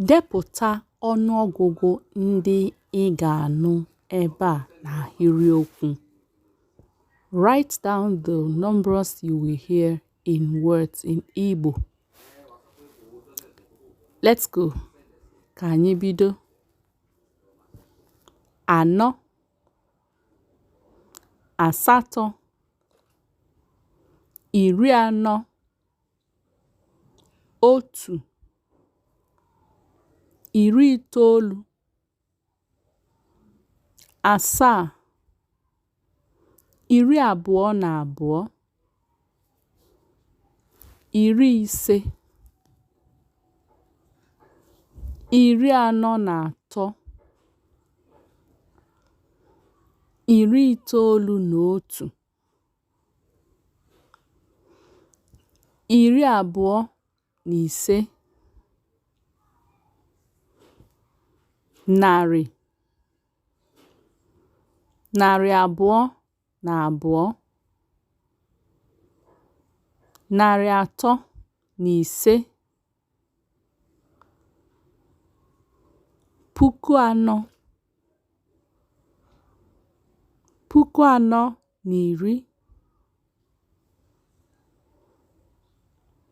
Depụta ọnụọgụgụ ndị ị ga-anụ ebe a n'ahịrịokwu. Write down the numbers you will hear in words in Igbo. Let's go. Ka anyị bido. Anọ, asatọ, 40, 1, 90, 7, 22, 50, 43, 91, 25, 100, 202, 305, 4000,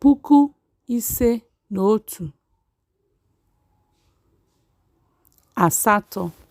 4010, 5001, 8.